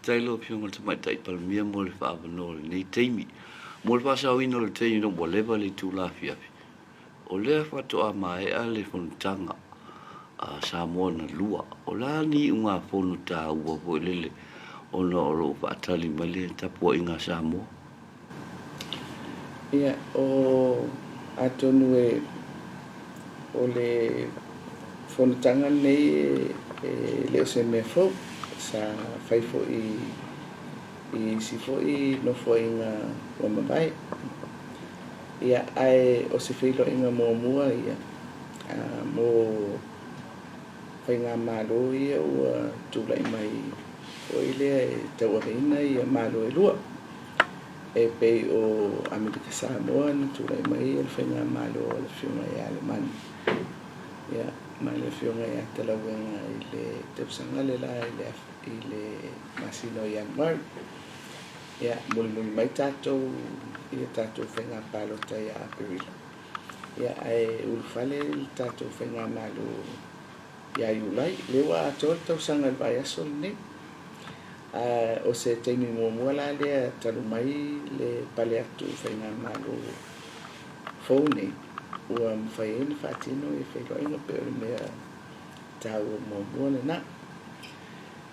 Faafetai lau Afioga i le Tamaitai Palemia mo le faaavanoa o lenei taimi. Mo le faasaoina o le taimi ina ua leva le itula afiafi, o lea faatoa maea le fonotaga a Samoa na lua. O le a ni iugafono taua foi lele ona o lo o faatali mai le tapuaiga a Samoa? Ia, o atonu e o le fonotaga lenei e le o se mea fou, sa fai foi i isi foi nofoaiga ua mavae. Ia, ae o se feiloaiga muamua ia mo faigamalo ia ua tulai mai foi lea e tauaveina ia Malo e lua. E pei o Amerika Samoa na tulai mai le faigamalo a le Afioga ia Lemani, ia, ma le Afioga ia Talauega i le tausaga le la i le masina o Ianuari. Ia, mulimuli mai tatou i a tatou faiga palota ia Aperila. Ia, ae ulufale le tatou faigamalo ia Iulai. Lea ua atoa le tausaga i le vaiaso lenei. O se taimi muamua la lea talu mai le pale atu i faigamalo fou nei ua mafai ai ona faatino ia feiloaiga pei o le mea taua muamua lena.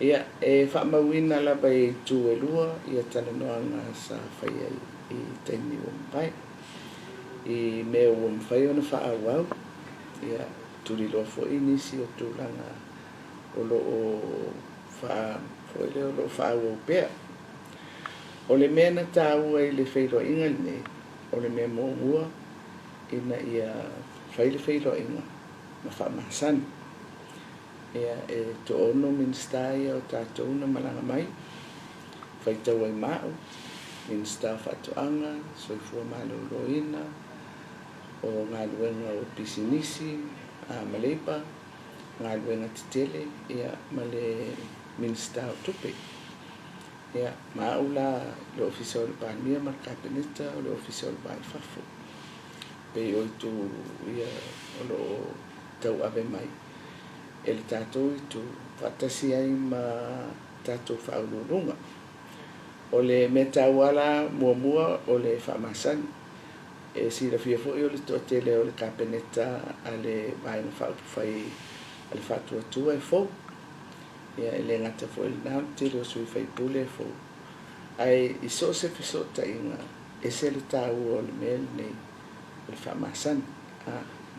Ia, e faamauina lava i itu e lua ia talanoaga sa faia i taimi ua mavae. I mea ua mafai ona faaauau, ia, tuliloa foi nisi o tulaga o lo o faa, foi lea, o lo o faaauau pea. O le mea na taua i le feiloaiga lenei, o le mea muamua ina ia fai le feiloaiga ma faamasani. Ia, e toaono Minisita ia o tatou na malaga mai, faitau ai ma au, Minisita o Faatoaga, Soifua Maloloina, o Galuega o Pisinisi ma Leipa, Galuega Tetele, ia, ma le Minisita o Tupe. Ia, ma au la le Ofisa o le Palemia ma le Kapeneta, o le Ofisa o le Va i Fafo. Pei o itu ia o lo o tauave mai e le tatou itu faatasi ai ma tatou faauluuluga. O le mea taua la muamua o le faamasani. E silafia foi o le toatele o le Kapeneta a le Vaega Faaupufai a le Faatuatua e fou. Ia, e le gata foi i lena, o le tele o sui usufono e fou. Ae i so o se fesootaiga, ese le taua o le mea lenei o le faamasani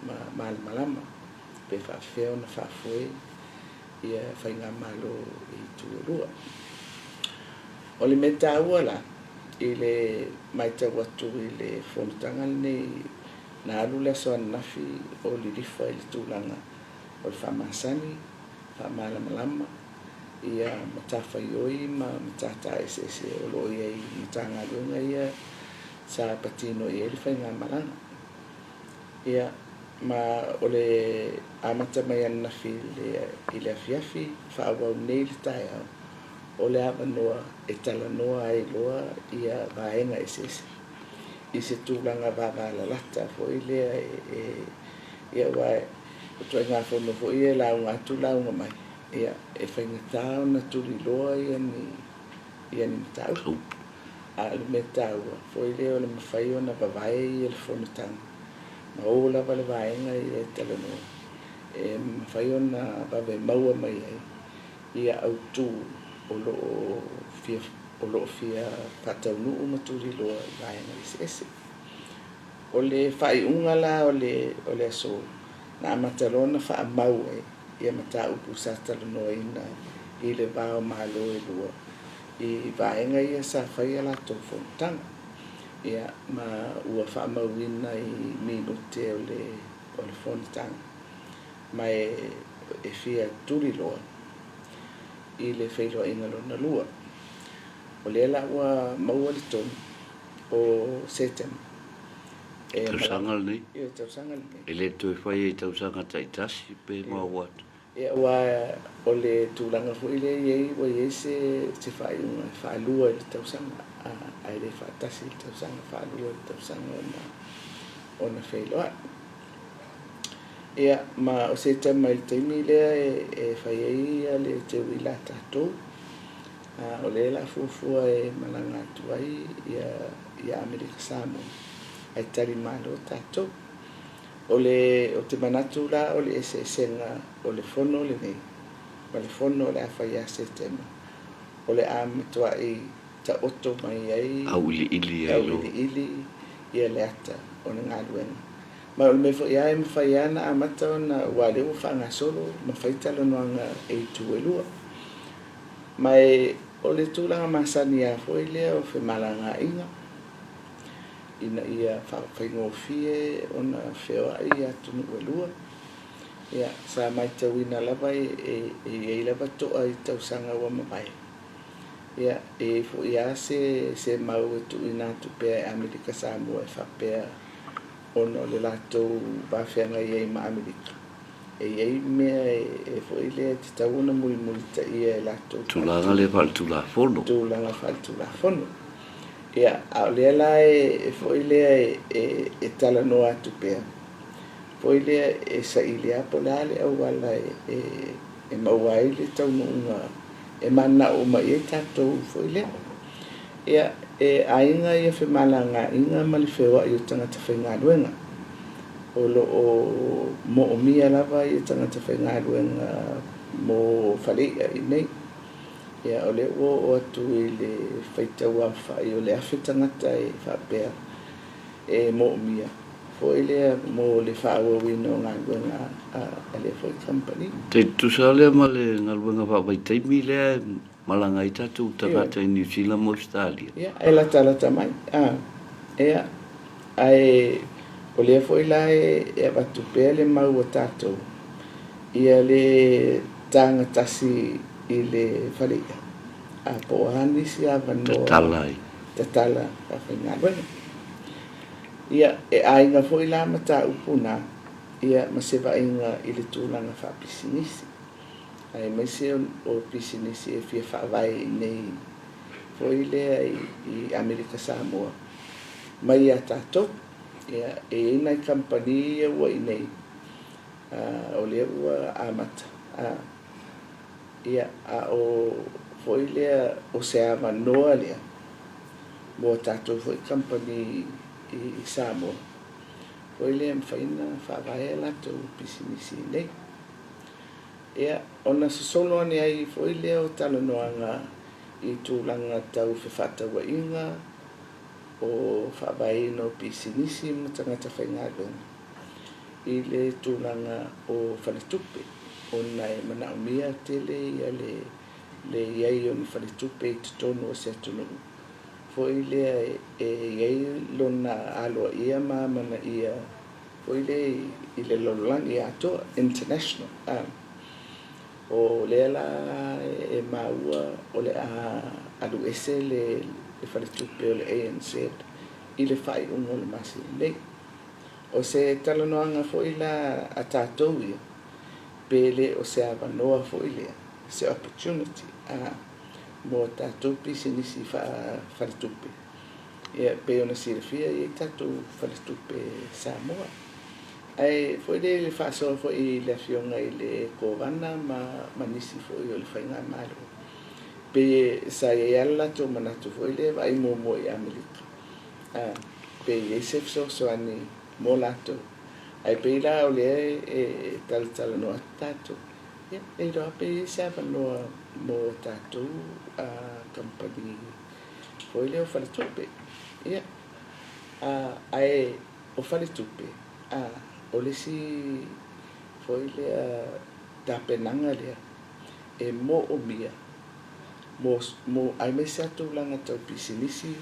ma malamalama pe faafefea ona faafoe ia faigamalo i itu e lua. O le mea taua la i le matau atu i le fonotaga lenei na alu le aso ananafi o lilifa i le tulaga o le faamasani, faamalamalama ia matafaioi ma matata eseese o lo o i ai i Matagaluega ia sa patino i ai le faigamalaga. Ia, ma o le amata mai ananafi i le afiafi, faaauau nei le taeao, o le avanoa e talanoa ai loa ia vaega eseese i se tulaga vavalalata foi lea e ia, aua o ituaiga fono foi ia e lauga atu lauga mai, ia, e faigata ona tuliloa ia ni mataupu. A o le mea taua foi lea o le mafai ona vavae ia le fonotaga ma o lava le vaega ia e talanoa, e mafai ona vave maua mai ai ia autu o lo o fia faataunuu ma tuliloa i vaega eseese. O le faaiuga la o le aso, na amata loa ona faamau ai ia mataupu sa talanoaina i le va o Malo e lua i vaega ia sa fai a latou fonotaga. Ia, ma ua faamauina i minute o le fonotaga, ma e fia tuliloa i le feiloaiga lona lua. O lea la ua maua le tonu o Setema. Tausaga lenei? Ia, tausaga lenei. E le toe fai ai tausaga taitasi pe maua atu? Ia, aua o le tulaga foi lea e i ai, ua i ai se faaiuga e faalua i le tausaga, ae le faatasi i le tausaga, faalua i le tausaga ona feiloai. Ia, ma o Setema i le taimi lea e fai ai le teuila a tatou. O lea o le a fuafua e malaga atu ai ia Amerika Samoa, ae talimalo tatou. O le, ou te manatu la o le eseesega o le fono lenei ma le fono o le a fai ia Setema, o le a matuai taoto mai ai, Auiliili ai loa. Auiliili ia le ata o le galuega. Ma o le mea foi lava e mafai lava ona amata ona, aua o lea ua faagasolo ma fai talanoaga e itu e lua. Ma o le tulaga masani lava foi lea o femalagaaiga, ina ia faafaigofie ona feoai atunuu e lua. Ia, sa matauina lava e i ai lava toa i tausaga ua mavae. Ia, e i ai foi lava se mau e tuuina atu pea e Amerika Samoa e faapea ona o le latou va feagai ai ma Amerika, e i ai mea e foi lea e tatau ona mulimulitaia e latou. Tulaga lea faaletulafono. Tulaga faaletulafono. Ia, a o lea la e foi lea e talanoa atu pea, foi lea e saili lava po o le a le auala e maua ai le taunuuga e mananao uma i ai tatou foi lea. Ia, e aiga ia femalagaaiga ma le feoai o tagata faigaluega. O lo o moomia lava ia tagata faigaluega mo fale i'a i inei. Ia, o lea ua oo atu i le faitau aofai o le 1,000 tagata e faapea e moomia foi lea mo le faaauauina o galuega a lea foi kamupani. Te tutusa lea ma le galuega faavaitaimi lea e malaga ai tatou tagata i Niu Sila ma Ausetalia. Ia, e latalata mai. Ia, ae o lea foi la e avatu pea le mau a tatou ia le taga tasi i le fale i'a, a po o a nisi avanoa tatala ai. Tatala faafaigaluega. Ia, e aiga foi la mataupu na, ia, ma se vaaiga i le tulaga faapisinisi, aemaise o pisinisi e fia faavae i inei foi lea i Amerika Samoa mai ia tatou. Ia, e i ai nai kamupani ia ua i inei, o lea ua amata. Ia, a o foi lea o se avanoa lea mo tatou foi kamupani i Samoa, foi lea e mafai ona faavae a latou pisinisi i inei. Ia, ona sosolo ane ai foi lea o talanoaga i tulaga tau fefaatauaiga, o faavaeina o pisinisi ma tagata faigaluega i le tulaga o faletupe, ona e manaomia tele ia le i ai o ni faletupe i totonu o se atunuu foi lea e i ai lona aloaia ma amanaia foi lea i le lalolagi atoa, international. O lea la e maua o le a alu ese le faletupe o le ANZ i le faaiuga o le masina nei. O se talanoaga foi la a tatou ia, pe le o se avanoa foi lea, se opportunity mo tatou pisinisi faafaletupe. Ia, pei ona silafia e i ai tatou faletupe Samoa. Ae foi lea i le faasoa foi i le afioga i le Kovana ma nisi foi o le faigamalo, pe sa i ai lava le latou manatu foi lea e vaai muamua i Amerika, pe i ai se fesoasoani mo latou. Ae pei la o lea e talatalanoa atu tatou, ia, e iloa pe i ai se avanoa mo tatou kamupani foi lea o faletupe. Ia, ae o faletupe, o le isi foi lea tapenaga lea e moomia mo aemaise lava tulaga tau pisinisi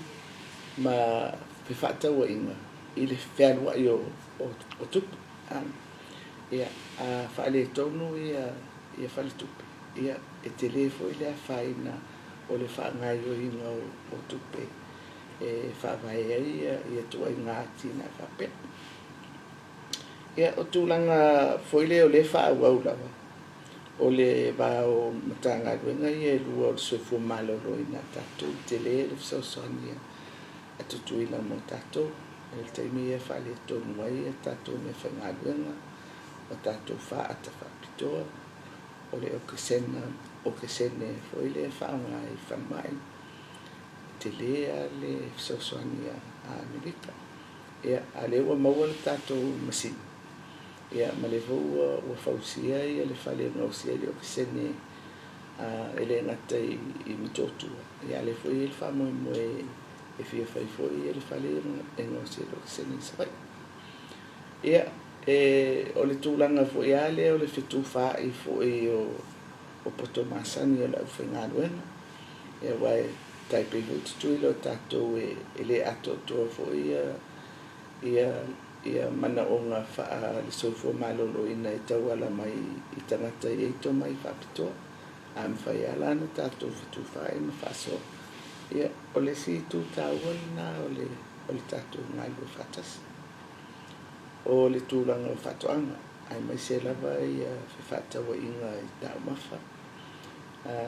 ma fefaatauaiga i le fealuai o tupe. Ia, a faaletonu ia faletupe, ia, e tele foi le afaina o le faagaoioiga o tupe e faavae ai ia ituaiga atinae faapea. Ia, o tulaga foi lea o lea e faaauau lava, o le va o Matagaluega ia e lua o le Soifua Maloloina a tatou, e tele le fesoasoani a Tutuila mo tatou. I le taimi ia e faaletonu ai a tatou meafaigaluega, o tatou faata faapitoa, o le okesena okesene foi lea e faaaoga i falemai, e tele lava le fesoasoani a Amerika. Ia, a o lea ua maua le tatou masini, ia ma lea foi ua fausia le fale e gaosia ai le okesene e le gata i Motootua, ia a o lea foi e i ai le faamoemoe e fia fai foi le fale e gaosia ai le okesene i Savaii. Ia, e, o le tulaga foi lava lea o le fetufaai foi o poto masani o le aufaigaluega, ia aua e tai pei foi Tutuila o tatou e le atoatoa foi ia manaoga faale-soifua maloloina e tauala mai i tagata e i ai tomai faapitoa. A mafai lava la ona tatou fetufaai ma faasoa, ia o le isi itu taua lena o le tatou galulue faatasi. O le tulaga o faatoaga, aemaise lava ia fefaatauaiga i taumafa,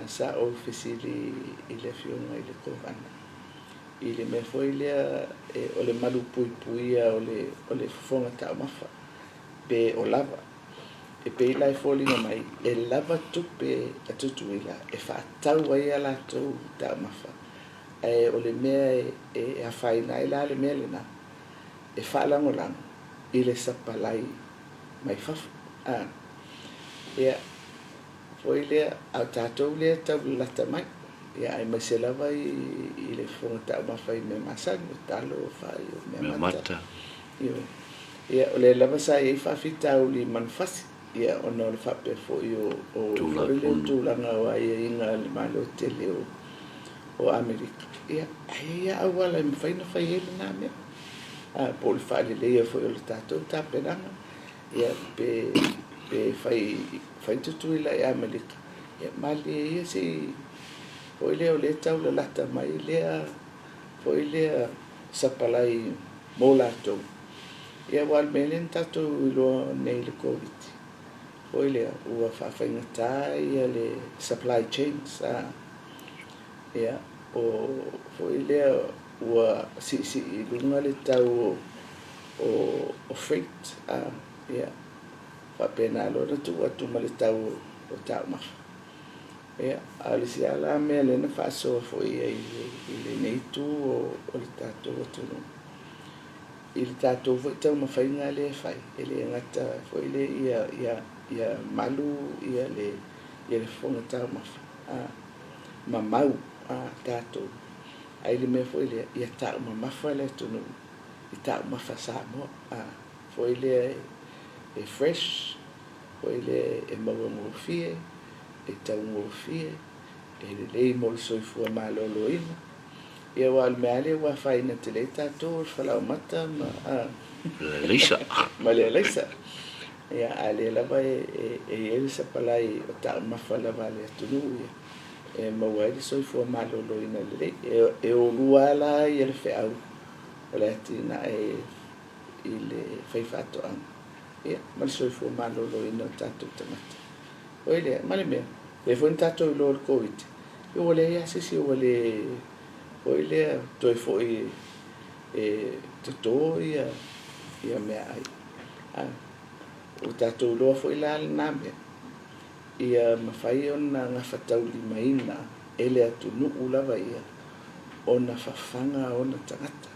sa ou fesili i le Afioga i le Kovana i le mea foi lea o le malupuipuia o le fofoga taumafa pe o lava. E pei la e foliga mai e lava tupe a Tutuila e faatau ai a latou taumafa, ae o le mea e afaina ai la le mea lena, e faalagolago i le sapalai mai fafo. Ia, foi lea, a o tatou lea e tau lalata mai, ia, aemaise lava i le fofoga taumafa i mea masani, o talo, o fai, o mea mata. Ia, o lea lava sa i ai faafitauli i manufasi, ia, ona o le faapea foi o foi lea tulaga o aiaiga a le Malo tele o Amerika. Ia, ae i ai lava auala e mafai ona fai ai lena mea, po o le faaleleia foi o le tatou tapenaga, ia, pe fai Tutuila i Amerika, ia, malie ia se i, foi lea o lea e tau lalata mai lea, foi lea sapalai mo latou. Ia, aua o le mea lea na tatou iloa nei i le Koviti, foi lea, ua faafaigata ia le supply chains, ia, o foi lea ua siisii i luga le tau o freight, ia, faapena loa ona tuu atu ma le tau o taumafa. Ia, a o le isi lava la mea lea na faasoa foi i ai i lenei itu o le tatou atunuu, i le tatou foi taumafaiga lea e fai, e le gata foi lea ia malu le fofoga taumafa, ma mau tatou, ae i le mea foi lea, ia taumamafa le atunuu i taumafa Samoa, foi lea e fresh, foi lea e mauagofie, e taugofie, e lelei mo le soifua maloloina. Ia aua o le mea lava lea ua afaina tele ai tatou o le falaoamata ma le alaisa. Ma le alaisa. Ia, a o lea lava e i ai le sapalai o taumafa lava a le atunuu ia e maua ai le soifua maloloina lelei. E olua lava la le feau o le atinae i le faifaatoaga ia ma le soifua maloloina o tatou tagata. Oi lea, ma le mea, lea foi na tatou iloa i le Koviti, ia ua leai lava se isi ua le, foi lea, toe foi e toto ia meaai. A, ua tatou iloa foi la lena mea, ia mafai ona gafataulimaina e le atunuu lava ia ona fafaga ona tagata.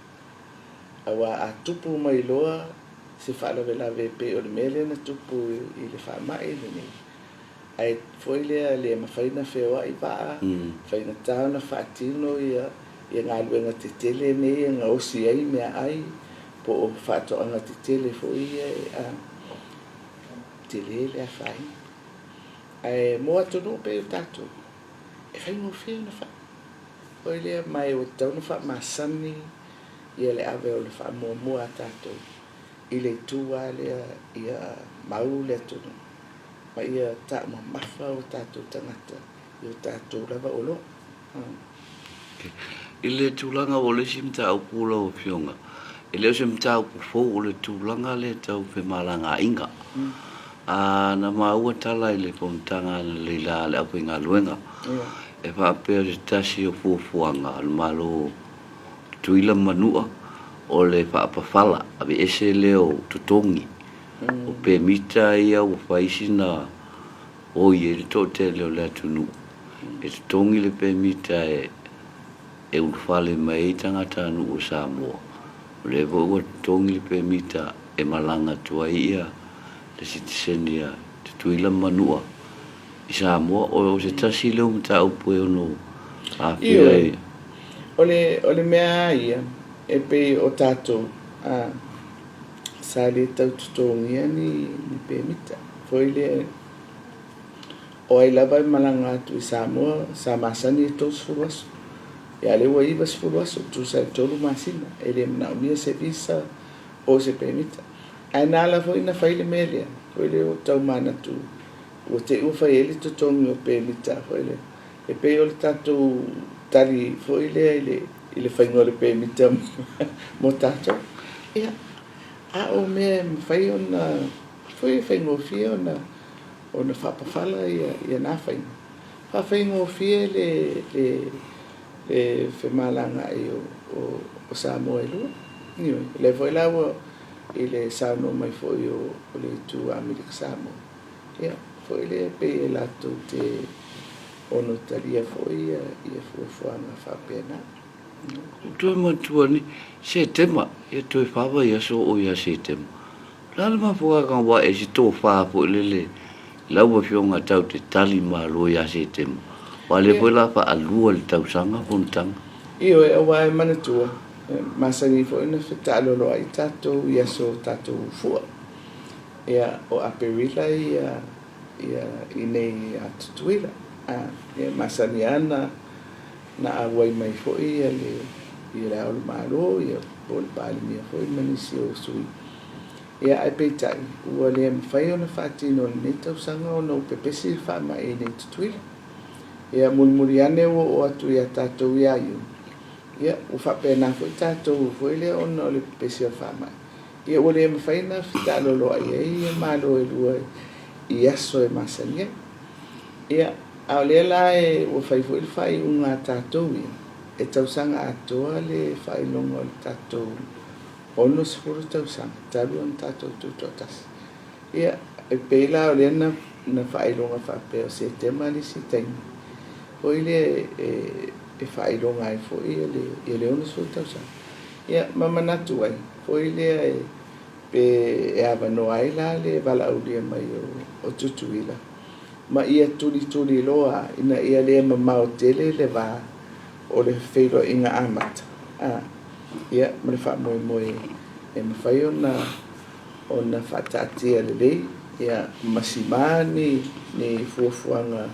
Aua a tupu mai loa se faalavelave e pei o le mea lea na tupu i le faamai lenei, ae foi lea le mafai ona feoai vaa, faigata ona faatino ia galuega tetele nei e gaosi ai meaai po o faatoaga tetele foi ia e tele le afaina. Ae mo atunuu pei o tatou, e faigofie ona fai. Foi lea ma ua tatau ona faamasani ia le ave o le faamuamua a tatou i le itu lava lea ia mau le atunuu ma ia taumamafa o tatou tagata i o tatou lava oloa. I le tulaga o le isi mataupu lau Afioga, e le o se mataupu fou o le tulaga lea tau femalagaaiga. Na maua tala i le fonotaga analeila a le aufaigaluega e faapea o se tasi o fuafuaga a le Malo o Tutuila ma Manua o le faapafala aveese lea o totogi o pemita ia ua fai sina oi ai le toatele o le atunuu. E totogi le pemita e e ulufale mai ai tagatanuu o Samoa, o lea foi ua totogi le pemita e malaga atu ai ia le sitiseni a Tutuila ma Manua i Samoa. O se tasi lea o mataupu e ono aafia ai. Ioe, o le, o le mea lava ia, e pei o tatou, a, sa le tau totogia ni, ni pemita, foi lea, O ai lava e malaga atu i Samoa, sa masani e 30 aso. Ia a lea ua 90 aso, tusa e 3 masina, e le manaomia se visa po o se pemita. Ae na ala foi ona fai le mea lea, foi lea ua tau manatu ua te i ua fai ai le totogi o pemita foi lea. E pei o le tatou tali foi lea i le, i le faiga o le pemita mo tatou. Ia, a o mea e mafai ona, foi e faigofie ona ona faapafala ia na faiga. Faafaigofie le le le femalagaai o o o Samoa e lua. Ioe, o lea foi la ua i le saunoa mai foi o o le itu Amerika Samoa, ia foi lea e pei e latou te ono talia foi ia ia fuafuaga faapena. Ua toe manatua ni Setema, ia toe fa vaiaso oo ia Setema. O le a le mafuaaga ua ae ai se tofa foi lele i lau Afioga tau te tali malo ia Setema, aua o lea foi o le a faalua le tausaga fonotaga? Ioe, aua e manatua, e masani foi ona fetaaloloai tatou i aso o tatou fua. Ia, o Aperila ia, ia i nei ia Tutuila. A, ia e masani lava na, na auai mai foi ia le, ia le Ao o le Malo, ia po o le Palemia foi ma nisi o sui. Ia, ae peitai, ua le mafai ona faatino i lenei tausaga ona ua pepesi le faamai i inei i Tutuila. Ia, mulimuli ane ua oo atu ia tatou ia Iuni, ia, ua faapena foi tatou foi lea ona o le pepesi o le faamai. Ia, ua le mafai ona fetaaloloai ai ia Malo e lua i aso e masani ai. Ia, a o lea la e ua fai foi le faaiuga a tatou ia, e tausaga atoa le faailoga o le tatou 60 tausaga talu ona tatou tutoatasi. Ia, e pei la o lea na, na faailoga faapea o Setema le isi taimi foi lea e, e faailoga ai foi ia le, ia le 60 tausaga. Ia, ma manatu ai foi lea e, pe e avanoa ai la le valaaulia mai o, o Tutuila ma ia tulituliloa ina ia le mamao tele le va o le feiloaiga amata, a, ia, ma le faamoemoe e mafai ona ona faataatia lelei, ia, ma sima ni ni fuafuaga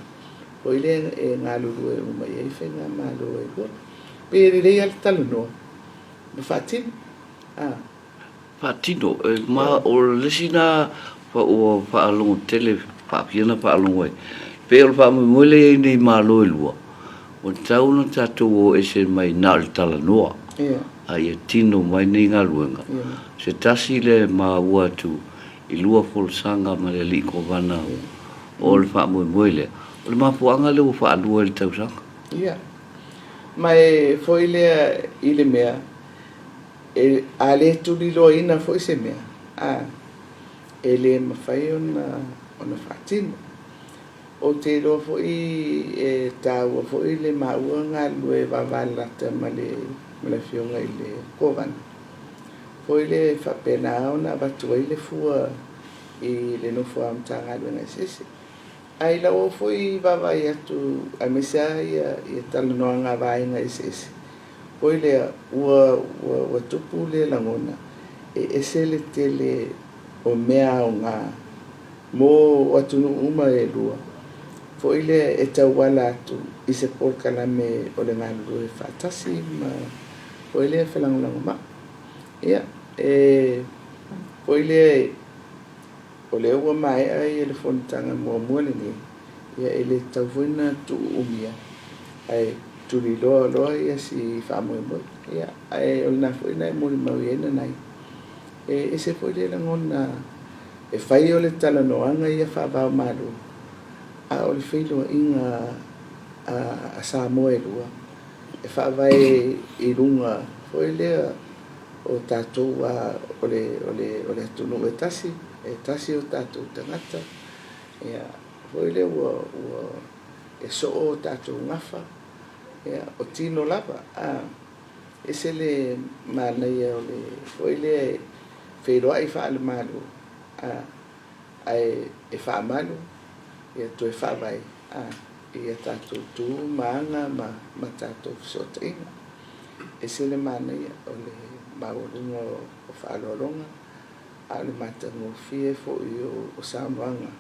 foi lea e galulue uma i ai faigamalo e lua. Pei e lelei lava le talanoa ma faatino, a. Faatino, ma o le isi lena ua faalogo tele, faafia ona faalogo ai, pei o le faamoemoe lea e i ai nei Malo e lua, ua tatau ona tatou o ese mai na o le talanoa, a ia tino mai nei galuega. Se tasi lea e maua atu i lua folasaga ma le Alii Kovana o le faamoemoe lea, o le mafuaaga lea ua faalua ai le tausaga. Ia, ma e foi lea i le mea, E, a le tuliloaina foi se mea, a, e le mafai ona, ona faatino. Ou te iloa foi e taua foi le maua galulue vaavalalata ma le, ma le Afioga i le Kovana. Foi lea e faapena ona avatu ai le fua i le nofo a Matagaluega eseese. Ae i lau foi vaavaai atu aemaise lava ia, ia talanoaga a vaega eseese, Foi lea, ua, ua, ua tupu le lagona, e ese le tele o mea aoga mo atunuu uma e lua, foi lea e tauala atu i se polokalame o le galulue faatasi ma, foi lea, felagolagomai. Ia, e, foi lea, O lea ua maea ia le fonotaga muamua lenei, ia e le tatau foi ona tuuumia, ae tuliloa loa ia si faamoemoe. Ia, ae o lena foi na e molimau i ai Nanai. E ese foi le lagona e fai o le talanoaga ia faava-o-Malo, a o le feiloaiga a Samoa e lua, e faavae i luga foi lea o tatou a o le, o le, o le atunuu e tasi, e tasi o tatou tagata, ia, foi lea ua, ua E soo o tatou gafa, ia, o tino lava, a, ese le manaia o le foi lea e feiloai faale-Malo, a, ae e faamalu, ia toe faavae, a, i a tatou tu ma aga ma, ma tatou fesootaiga. Ese le manaia o le maualuga o, o faaaloaloga, a o le matagofie foi o, o saunoaga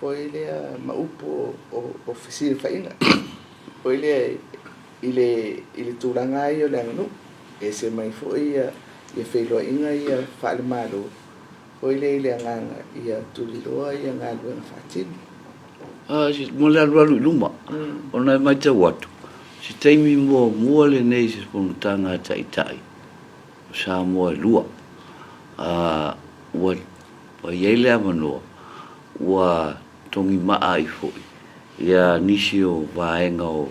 foi lea ma upu o fesilafaiga foi lea i le i le tulaga lava ia o le aganuu. E ese mai foi ia feiloaiga ia faale-Malo foi lea i le agaga ia tuliloa ia galuega faatino. Mo le alualu i luma, ona e matau atu, se taimi muamua lenei i se fonotaga a Taitai o Samoa e lua, ua i ai le avanoa ua togimaa ai foi ia nisi o vaega o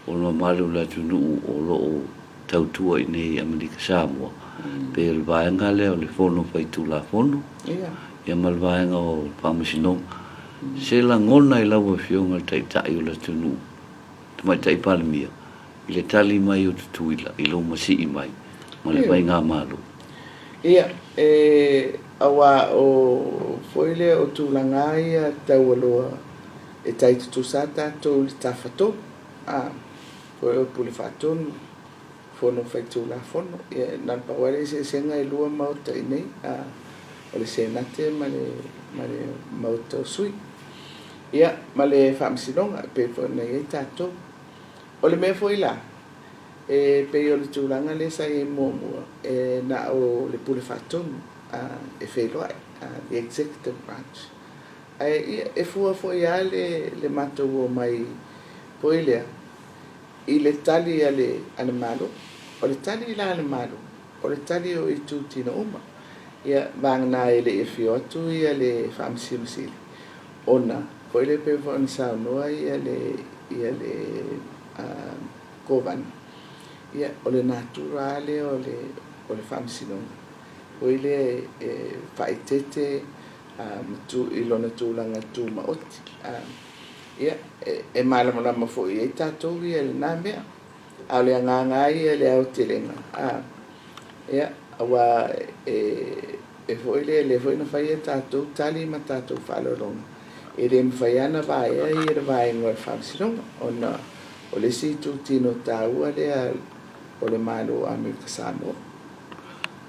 le mamalu o le atunuu o lo o tautua i inei i Amerika Samoa, pei o le vaega lea o le Fono Faitulafono ia ma le vaega o le Faamasinoga. Se lagona i lau Afioga i le Taitai o le atunuu, Tamaitai Palemia, i le tali mai o Tutuila i lou masii mai ma le Faigamalo. Ia, e, aua o foi lea o tulaga ia taualoa e tai tutusa lava tatou i le tafatolu, a, foi o Pule Faatonu, Fono Faitulafono. Ia, na o le pau lava le eseesega e lua Maota i inei, a, o le Senate ma le, ma le Maota o Sui. Ia, ma le Faamasinoga, e pei foi ona i ai tatou. O le mea foi la, E pei o le tulaga lea sa i ai muamua, e na o le Pule Faatonu e feiloai, the Executive Branch. Ae ia, e fua foi lava le, le matou omai foi lea i le tali a le, a le Malo. O le tali la a le Malo, o le tali o itutino uma. Ia, vagana e le i afio atu ia le Faamasino Sili, ona foi lea pei foi ona saunoa ia le, ia le Kovana, ia, o le natura lava lea o le, o le Faamasinoga, foi lea e faaeteete ma tu, i lona tulaga tumaoti. Ia, e malamalama foi i ai tatou ia i lena mea. A o le agaga lava ia i le aotelega, ia, aua e, e foi lea, lea foi na fai a tatou tali ma tatou faaaloaloga, e le mafai lava ona vaea ia le vaega o le Faamasinoga, ona O le isi itutino taua lea o le Malo o Amerika Samoa.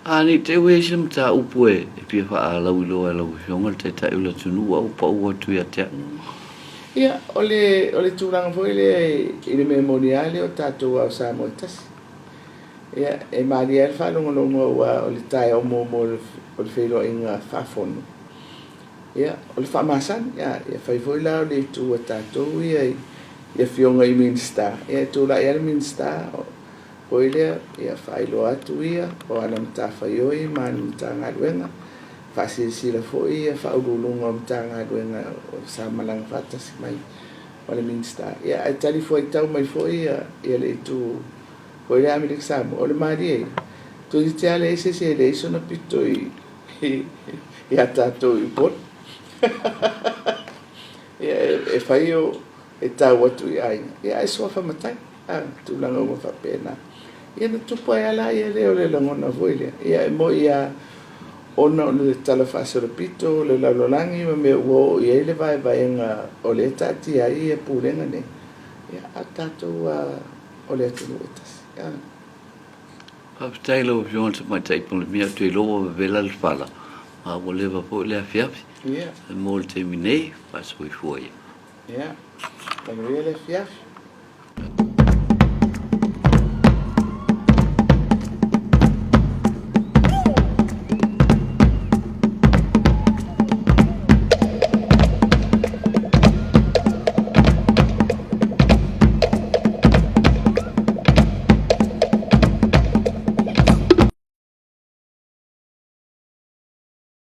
A ne i te i ua i ai se mataupu e fia faalauiloa e lau Afioga i le Taitai o le atunuu a ua pau atu ia te au. Ia, o le, o le tulaga foi lea i le mea moni lava lea o tatou lava o Samoa e tasi. Ia, e malie lava le faalogologo aua o le taeao muamua o le feiloaiga faa-Fono, Ia, o le faamasani, ia, ia fai foi la o le itu a tatou ia i, i afioga i Minisita, ia e tulai lava le Minisita foi lea, ia faailoa atu ia o ana matafaioi ma ana Matagaluega, faasilasila foi ia Faauluuluga o Matagaluega sa malaga faatasi mai ma le Minisita, ia ae talifuaitau mai foi ia, ia le itu foi lea Amerika Samoa, o le malie ia, toeitiiti lava leai se isi e leai sona pito i ia tatou i Upolu. Ia, e fai o, e tau atu i aiga, ia ae suafa matai, a, tulaga uma faapena. Ia na tupu ai lava la ia lea o le lagona foi lea. Ia e moni lava ona o le talafaasolopito o le lalolagi ma mea ua oo i ai le vaevaega o lea e taatia ai ia pulega nei, ia a o tatou lava o le atunuu e tasi. A. Faafetai i lau Afioga i le Tamaitai Palemia, ou te iloa ua vevela le fala, a ua leva foi le afiafi. Ia. Mo le taimi nei, faasoifua ia. Ia, manuia le afiafi.